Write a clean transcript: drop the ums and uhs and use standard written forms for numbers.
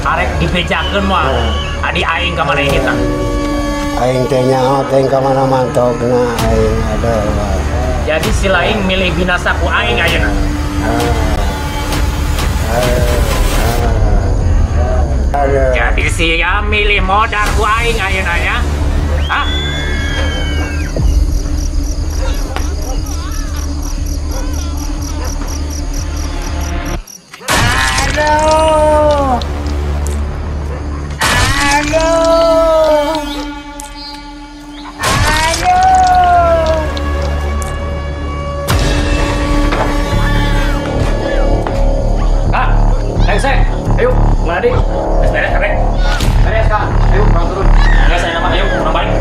Arek dibejakeun moal adi aing ka mana kita. Aing teh nyaho teh ka mana mantogna aing aduh. Jadi si laing milih binasa ku aing ayeuna. Jadi sia milih modar ku aing ayeuna nya. Hah? Aduh. Aduh. Aduh. Kak, lengse, ayo, mana di? Beres, beres, beres, Kak. Ayo, bang turun. Enggak, saya nama, ayo, kurang balik.